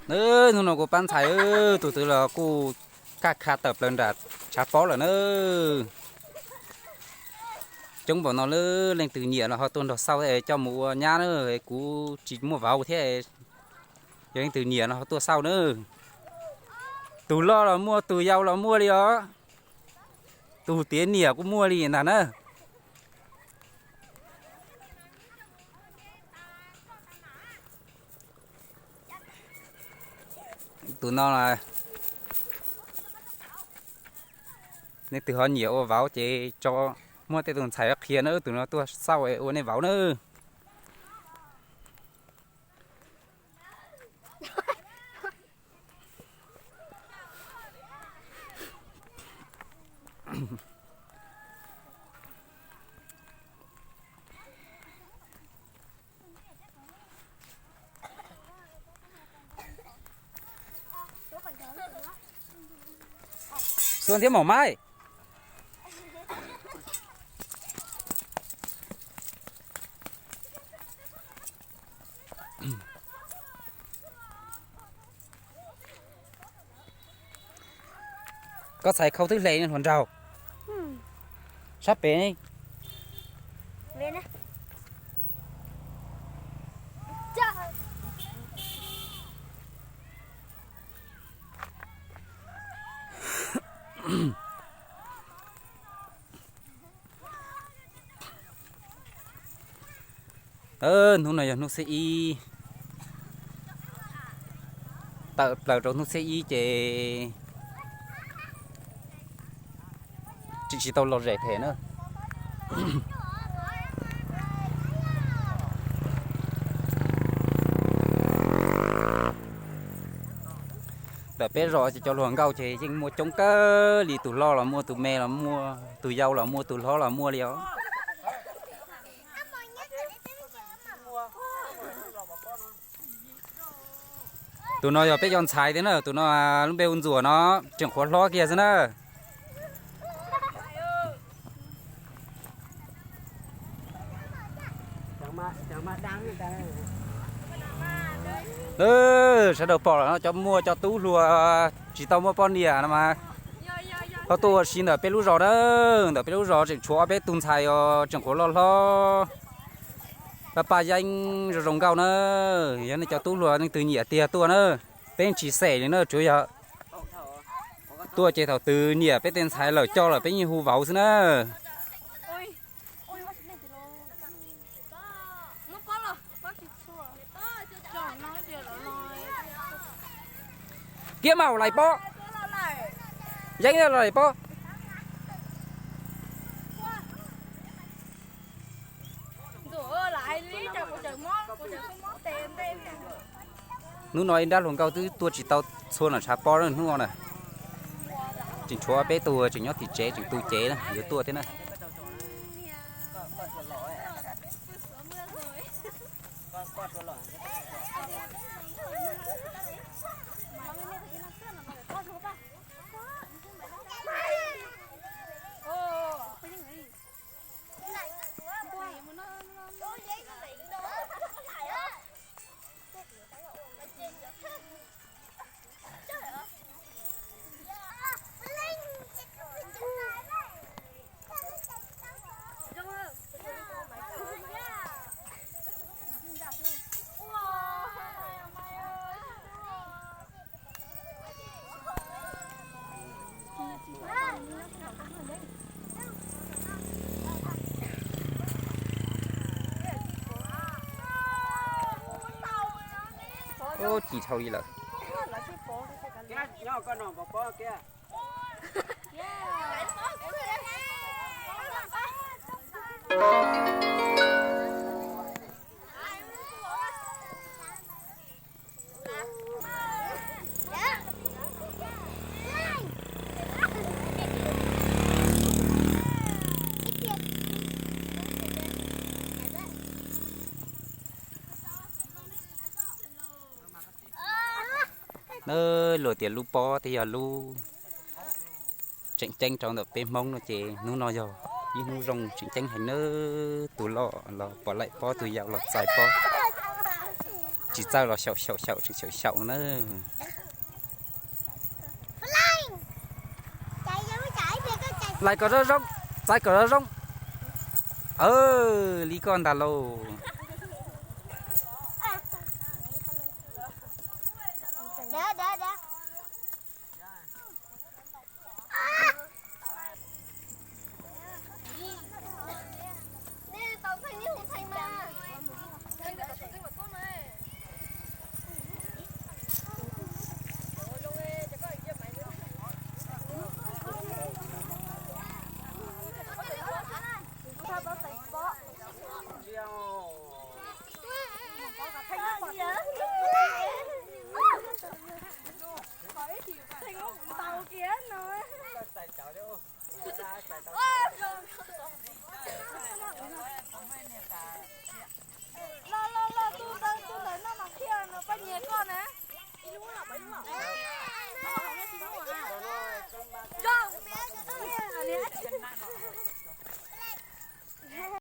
Nawb, hnub no kuv pab ntxhais, tus twg los kuj kaj kha tawm plaws nram tshav pob lawm nawb. Coob npaum no lawm, leej twg nyiam los ho tuaj nrog xauj coj mus ua nyab na, kuv tsis muaj vauv thiab. Yog leej twg nyiam los ho tuaj xauj nawb. Tus loj los muaj, tus yau los muaj li os. Tus tiav niam kuj muaj li ntag na. Tus no, nej twg ho nyiam ua vauv ces tso, muaj tej tus ntxhais qhia na, tus no tuaj xauj ua nej vauv na. Xuân thiab mỏng mái. Koj txhais khau twb hle hluas nraug. Sab pem. Hnub no yog hnub xiab ib, tawm plaws rau hnub xiab ib ces tsis, tsis tau los zem them na. Ntawm peb zos ces cov hluas nkauj ces yeej muaj coob kawg li, tus loj los muaj, tus me los muaj, tus yau los muaj, tus hlob los muaj li os. Tus no yog peb cov ntxhais thiab na, tus no lub npe hu Ntxuam no, tseem qhuav hlob kiag xwb na. Sawv daws pom lawm no, cov muaj cov tub hluas tsis tau muaj poj niam no mas ho tuaj ua si ntawm peb lub zos na. Ntawm peb lub zos tseem tshuav ob peb tug ntxhais os, tseem qhuav loj hlob, paj paj yeeb zoo zoo nkauj na. Yog nej cov tub hluas leej twg nyiam tiag tuaj na, peb tsis xem li na, tsuav yog tuaj ces thaum twg nyiam peb tej ntxhais lawm coj lawm peb yeej hu vauv xwb na. Kiab mas lais pob, yeeb lais pob. Hnub no ib nrab hluas nkauj twb tuaj tsis tau txhua nram tshav pob hnub no na. Tseem tshuav peb tug tseem nyob tim tsev tseem tu cev na, yuav tuaj thiab na. Ci dhau li lawm. Nawb, luag tias lub pob twb yog lub tseem ceeb rau ntawm peb Hmoob no ces hnub no yog ib hnub zoo tseem ceeb heev nawb. Tus loj los pom laim pob, tus yau los txais pob. Tsis txawj los xyaum xyaum xyaum tseem xyaum xyaum na. Lais kom zoo zoo, txais kom zoo zoo. Li koj ntag lauj. Los los los, tus ntawd tus ntawd no mas qhia no pab nyiag koj na. Zoo.